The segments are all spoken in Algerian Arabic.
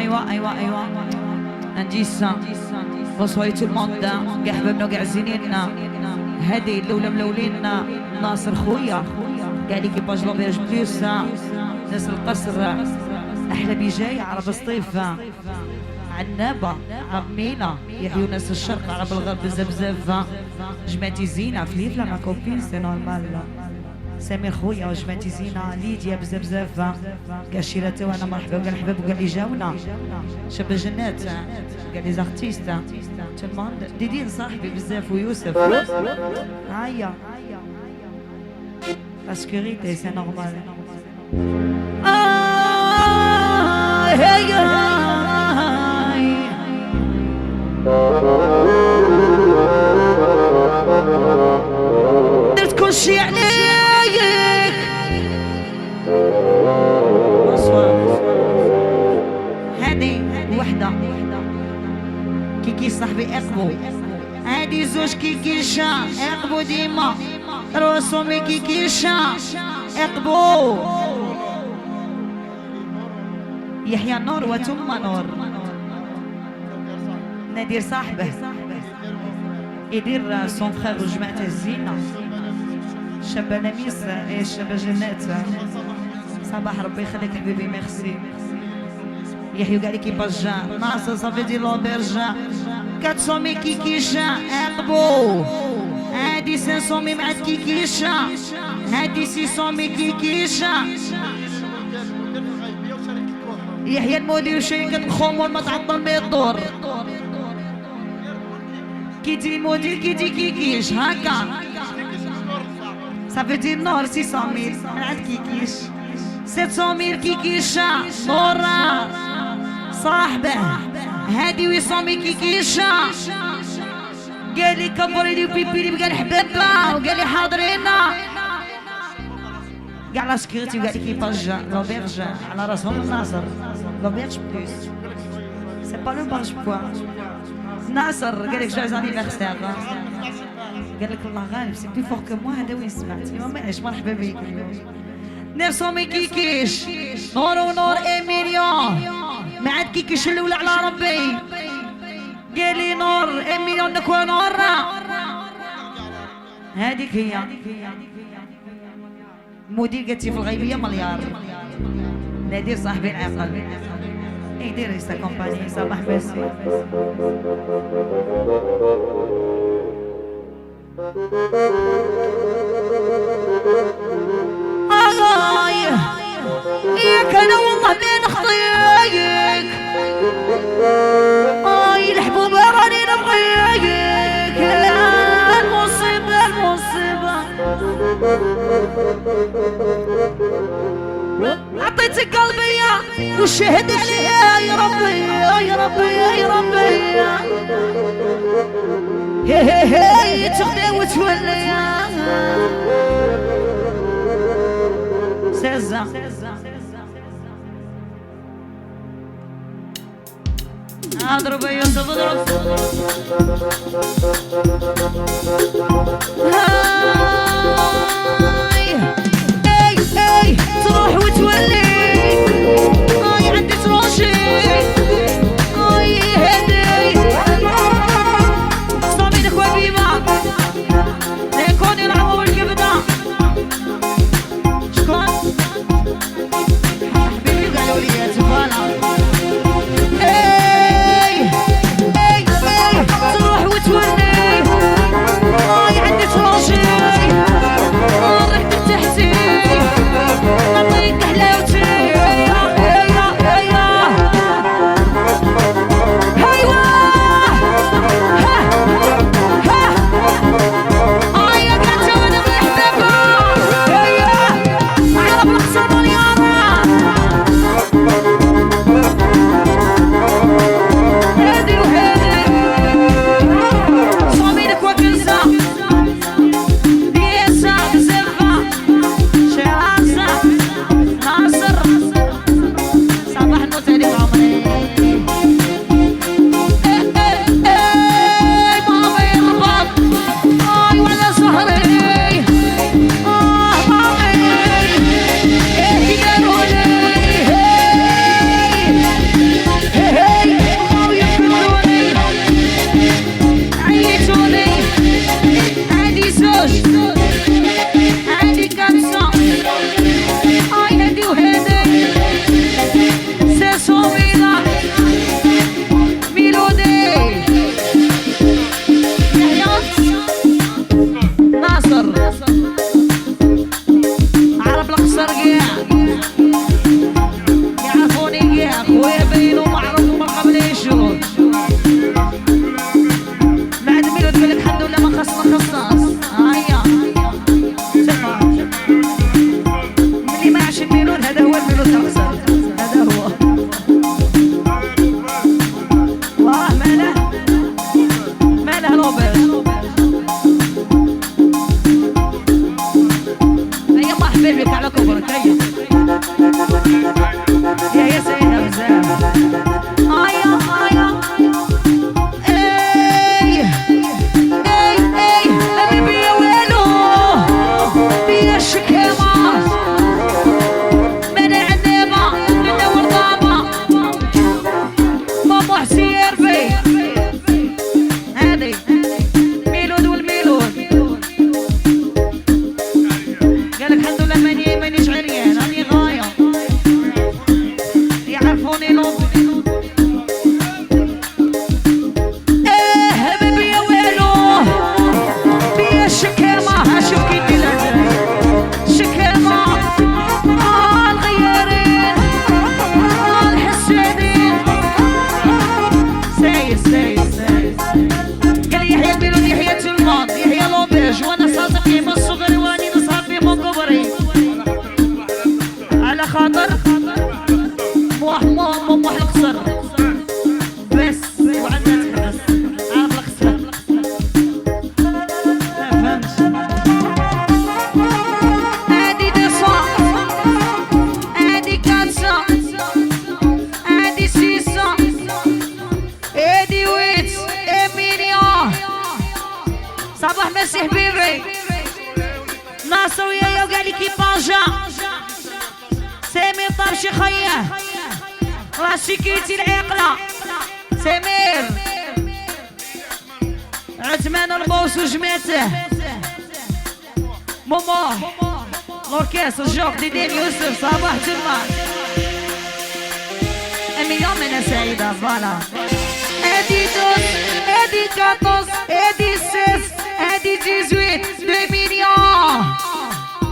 ايوا ايوا ايوا انديس. Bonsoir tout le monde، كاع حبابنا وكاع زينينا. هادي الاولى ملولين ناصر خويا، كاع l'équipage l'auberge plus، ناس القصر، احلى بجاية، عرب سطيف، عنابه، عرب مينا، يحيوا ناس الشرق، عرب الغرب بزاف بزاف. جماعتي زينة فليفله ma copine c'est normal. سمير خويا وجماعتي زينة، ليديا بزاف بزاف، كاع الشيرات تاعنا مرحبا، وكاع الحباب وكاع اللي جاونا، شابه جنات، كاع les artistes، tout le monde. ديدين صاحبي بزاف ويوسف. هيا la sécurité c'est normal. درت كلشي عليك. هادي وحدة كيكي صاحبي اقبو، هادي زوج كيكيشا اقبو ديما رسومي كيكيشا اقبو. يحيى نور وثم نور نادر صاحبه يدير son frère وجماعته الزينة، شابة لميس، ايه شابة جنات. صباح ربي يخليك حبيبي ميرسي. يحيى كاع l'équipage ناصر صافي دي l'auberge 400 كيكيشا اقبو. هادي 500 مع كيكيشا، هادي 600 كيكيشا. يحيى المدير شركة الخمور ما تعطل ما يدور. كيتي المدير كيتي كيكيش هكا صافي دي النور 600 من عند كيكيش، 700 كيكيشا نورا صاحبه. هادي 800 كيكيشا. قال لي كبري لي وبيبي لي، وقال حبابة وقال لي حاضرينا كاع la sécurité وكاع l'équipage l'auberge على راسهم الناصر. l'auberge plus c'est pas l'auberge point. ناصر قال لك joyeux anniversaire، قال لك الله غالب c'est plus fort que moi. هذا وين سمعت. ايوا معليش مرحبا بك اليوم. 900 كيكيش نور ونور un million ما عاد كيكيش الاولى على ربي. قال لي نور un million نكوا نور. هذيك هي مدير قالتي في الغيبية مليار. نادر صاحبي العقل يدير sa compagnie. صباح مسي. ياك انا والله ما نخطيك، اي الحبوبه راني نبغيك. المصيبة المصيبة عطيتك قلبي والشهد عليا. يا ربي يا ربي يا ربي هي هي هي تغدي وتولي سازا. اضرب يا يوسف اضرب. هاي اي اي تروح وتولي، هاي عندي تروشي، هاي هدي صامي وبيبة يكون يلعبوا بالكبدة. شكون حبيبي قالوا لي تفالا. اي اي اي تروح وتولي، هاي عندي تروشي، رحت تحتي نعطيك حلاوتي. سمير عثمان البوس وجماته. مومو l'orchestre جوك ديدين يوسف صباح تما مليون من سعيدة voilà. ادي 12 ادي 14 ادي 16 ادي 18 2 مليون.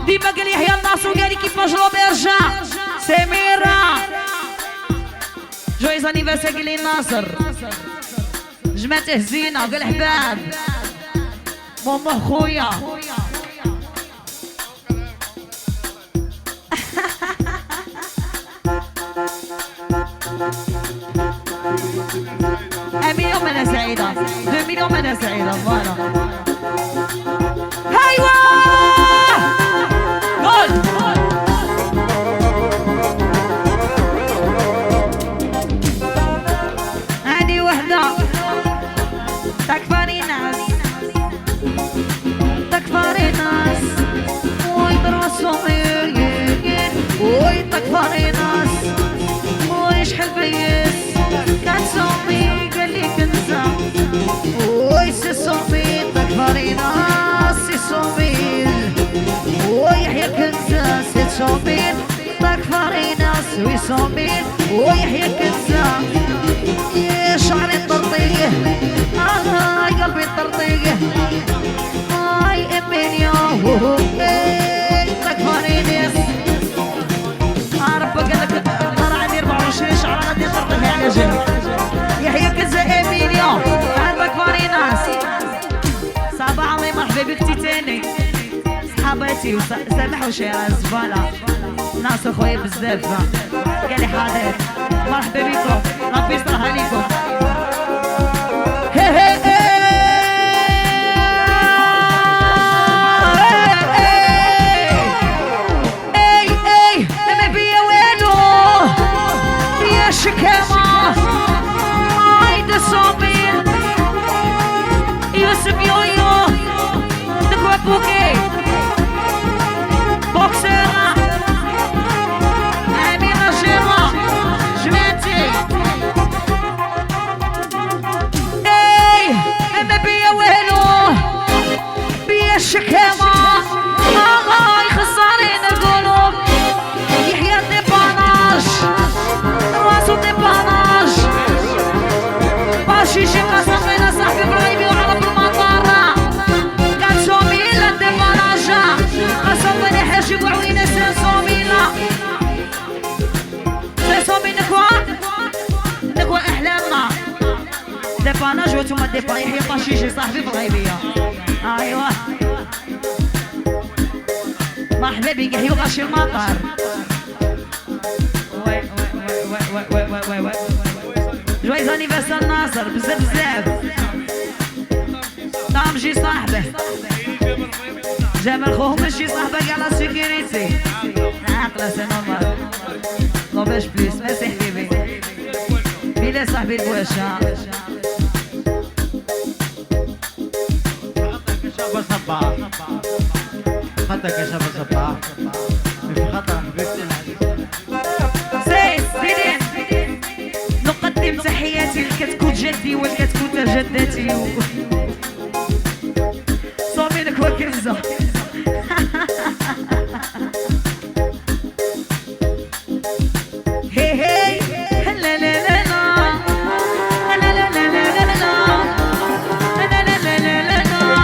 ديما قال يحيى الناصر وقال l'équipage l'auberge سميرة joyeux anniversaire قال لي ناصر جمعته زينة قال حباب مومو خويا. مليون من سعيدة 2 مليون من سعيدة voilà. ايوا جول عندي وحدة تكفاني ناس تكفاني ناس ويدرسوا وي تكفاني ناس ويشحال فيس كتسومي قال لي كنزة وي سي تكفاني ناس سي صومي ويحيى كنزة سي صومي تكفاني ناس وي صومي ويحيى كنزة يا شعري طرطيه آه قلبي طرطيه آي امينيا تكفاني ناس. ربك قال لك ترى عندي 24 شعر غادي نطرطيه على جنب. يحيى كنزة مليون عندك فاريناس. صباح الله مرحبا بك تاني صحاباتي وسامح وشيراز voilà ناصر خويا بزاف قال لي حاضر مرحبا بكم ربي يصلح عليكم. هي هي اي اي ما بيا والو يا شكامة عايدة صوميل يوسف يويو نكوى بوكي بوكسيرة أميرة جيرة جماعتي اي ما بيا والو بيا الشكامة آغاي خسارين القلوب يحيى dépannage راسو dépannage باش يجي قسمنا صاحبي بالغيبي وعرف المطار كاتسوميلا dépannage قسمنا حاجي وعوينة سانسوميلا سانسومي نكوا نكوا أحلامنا dépannage وانتوما dépan يحيى باشيجي صاحبي بالغيبية. ايوا مرحبا بك يحيى غاشي المطار. oui oui oui oui oui oui oui joyeux anniversaire ناصر بزاف بزاف. طامجي صاحبه جمال خوه ماشي صاحبه كاع la sécurité عاقله c'est normal لوباش بليس ميرسي حبيبي بلا صاحبي البواشا. خطك يا شباب صباح في خطر حبيبتي سيس سيدين. نقدم تحياتي للكتكوت جدي والكتكوتة جدتي صومينك وكنزة. هي هي لا لا لا لا لا لا لا لا لا لا لا لا لا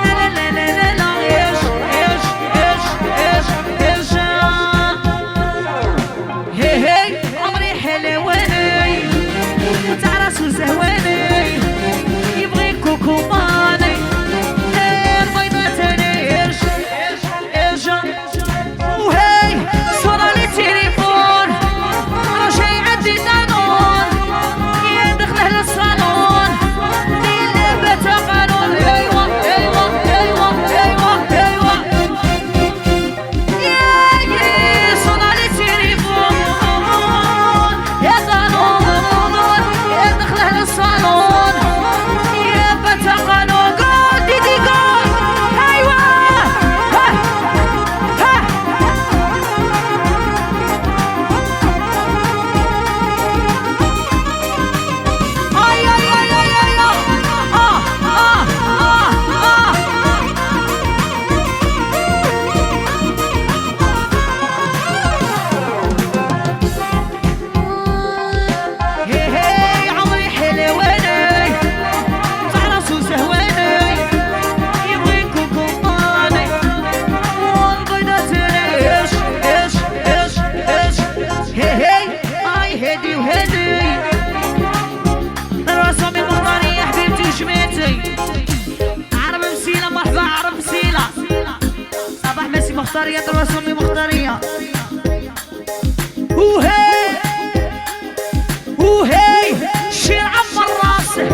لا لا لا لا لا. ايش ايش ايش ايش ايش هي هي عمري حلواني وتاع راسو زهواني يبغي كوكوماني البيضة عرب سيلة صباح ميسي مختارية تروسومي مختارية. وهي وهي شير عمر راسه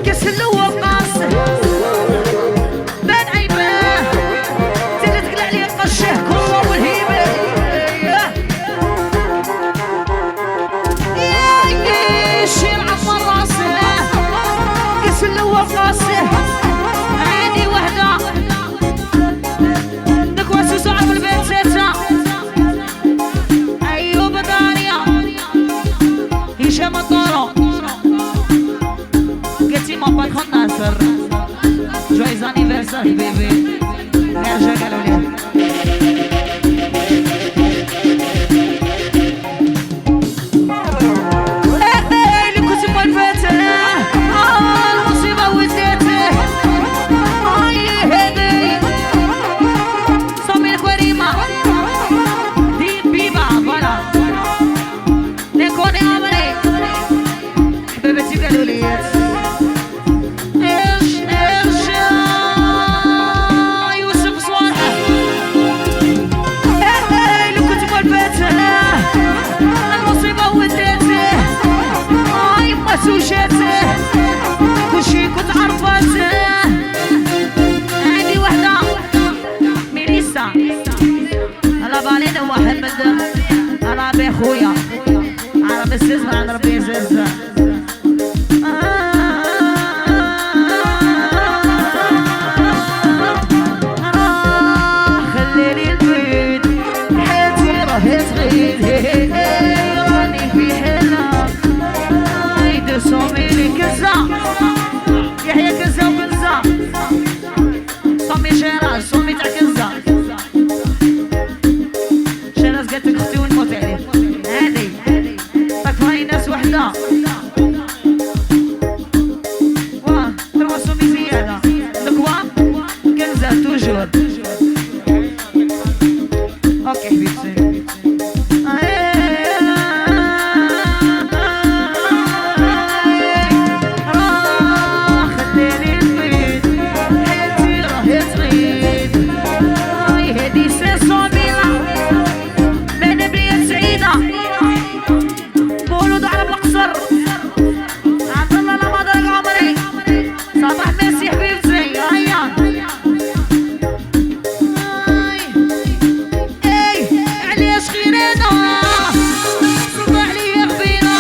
كسل وقاس بان عيبه تلت تقلع لي قشه كله والهيبة يا شير عمر راسه كسل وقاسه عادي وحده نكوى سوسو عرب البيت سيسا ايوب داريا هشام الطارو قلتي mon patron ناصر joyeux anniversaire bébé يا قالوا لي اللي كنت مالفاته المصيبة وديته هاي هدي صامي الكريمة دي بيبا voilà نكوني عمري حبيبتي قالوا لي ايش ايش يوسف صوالحه اللي كنت مالفاته المصيبة وديته هاي ما سوشاته كلشي كنت عرفاته عندي وحدة ميليسا على بالي محمد انا بي خويا عرب السيز من عند ربي يزز. خليني البيت حياتي راهي تغيد راني في حالة يدسومي لي كزا يحيى كزا وكنزا صومي شيراز صومي تاع كنزا شيراز قالت لك اختي ونموت عليه هادي طاك ناس وحده واه تروا صومي زيادة نكوا كنزا toujours OK حبيبتي. خليني البيت حياتي راهي تغيد هاي هادي 500 من بلية سعيدة مولود عرب القصر عبد الله لما عمري صباح ميسي حبيبتي هيا اي علاش غير انا صباح لي غبينة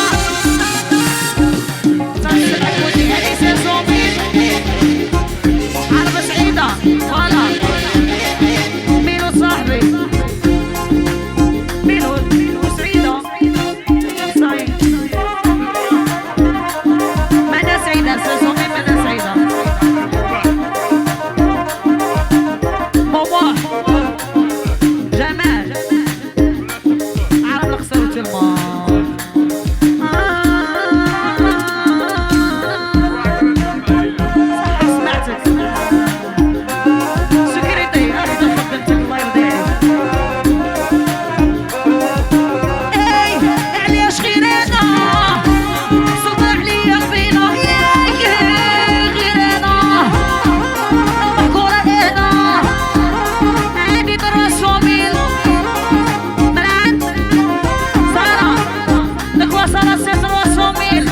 تنسمعك ودي هادي 500 عربة سعيدة voilà ميلو صاحبي ميلو سعيدة مدى سعيدة 500 مدى سعيدة ماما جمال عرب القصر وتلمار سمعتك sécurité اخدم خدمتك الله يرضي عليك. اي علاش غير انا صبر عليا غبينة غير انا المحكورة انا عندي 300 من عند سارة نكوى سارة سي 300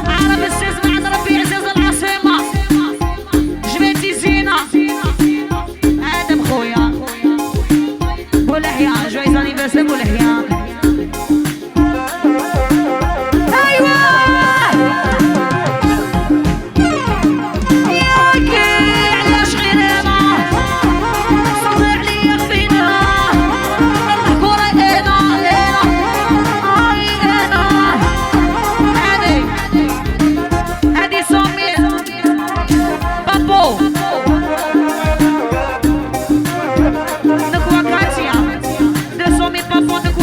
عرب السيز من عند ربي عزيز العاصمة جبتي زينة آدم خويا بولحيا joyeux anniversaire بولحيا. ايوا ياك علاش غير انا صبر عليا غبينة المحكورة انا انا اي انا هادي هادي صومي بابو نكوا كاتيا 200 بابو نكوا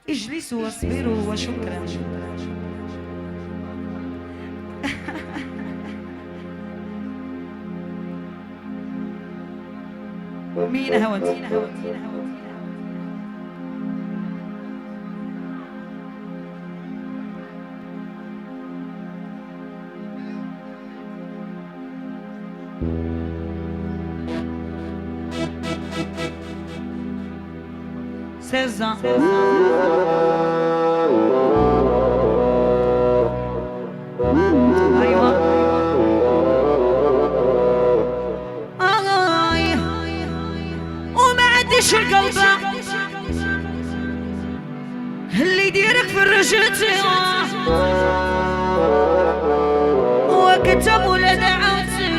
اجلسوا واصبروا وشكرا. مين هوت؟ سيزا ايوه آي وما عنديش القلب اللي يديرك في الرجل وكتب ولا دعوتي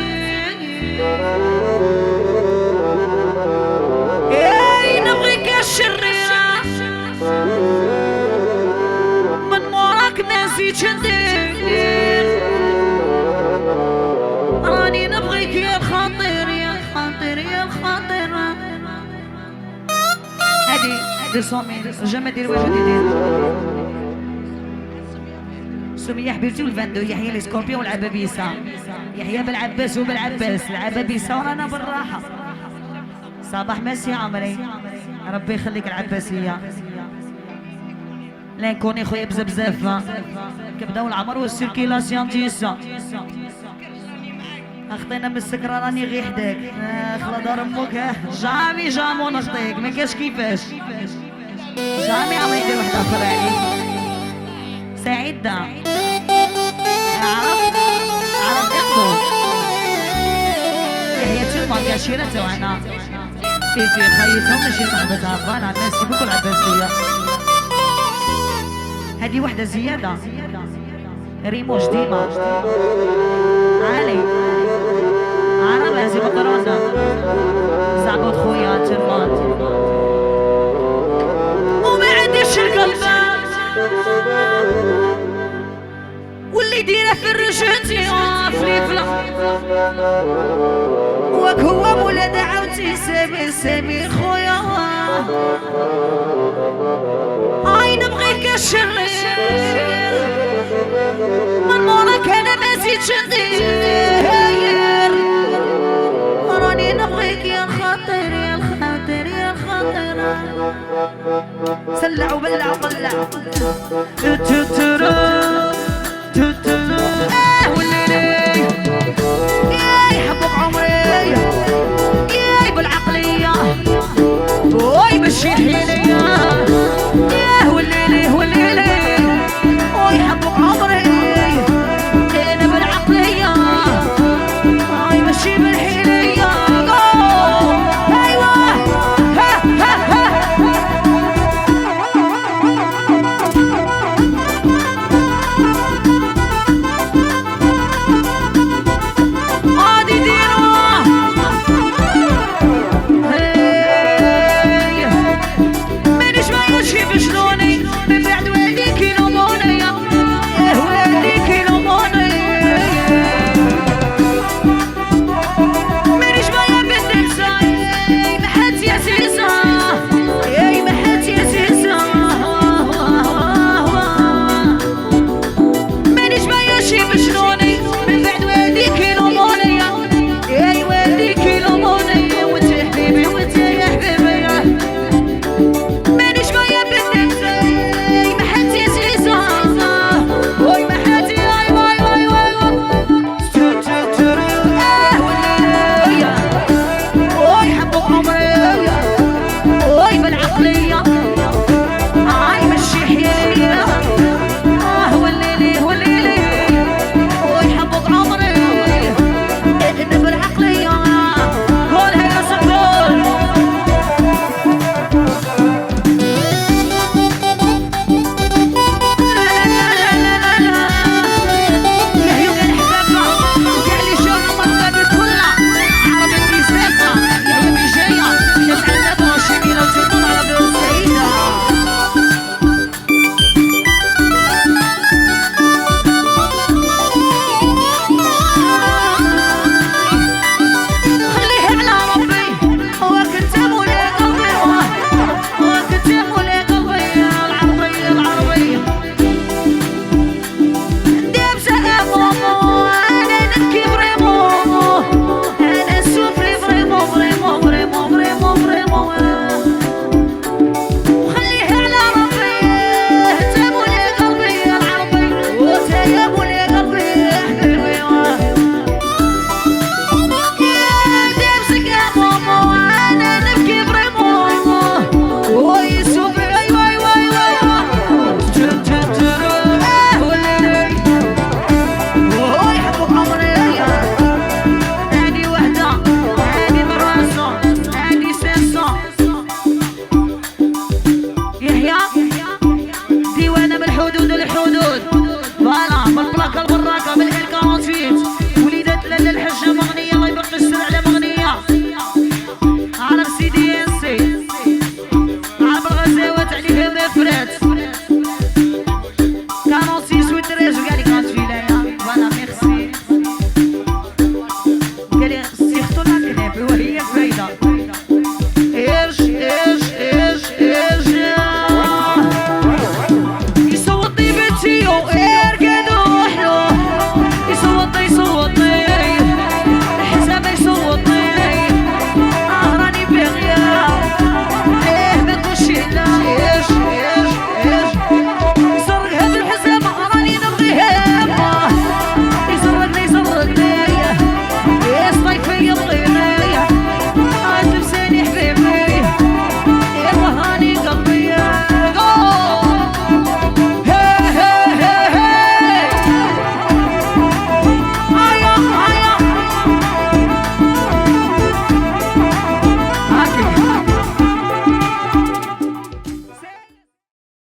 اي نبغيك يا الشريرة من موراك ناسي ندير راني نبغيك يا الخطير يا الخطير يا الخطير. هادي 200 jamais دير واش دير سمية حبيبتي والفاندو يحيى les scorpions والعبابيسة يحيى بالعباس وبالعباس العبابيسة ورانا بالراحة. صباح مسي عمري ربي يخليك العباسية لا نكوني خويا بزاف بزاف كبداو العمر وال circulation تيسا اخطينا من السكرة راني غي حداك خلا دار امك jamais jamais نخطيك ما كاش كيفاش jamais عمري ندير وحده اخرى عليك. سعيدة عرفت عرفت اخو هي تما كاشيرة تاعنا في خيتهم ماشي صاحبتها voilà merci beaucoup العباسية. هذه وحدة زيادة ريموش ديما علي عرب هزي مقرونة زعبط خويا تما وما عنديش القلب واللي ديره في الرجل فليفلة وك هو مولا دعوتي سامي سامي خويا اي نبغيك الشرير من موراك انا ما زيدش ندير راني نبغيك يا الخطير يا الخطير يا الخطير. سلع وبلع وطلع.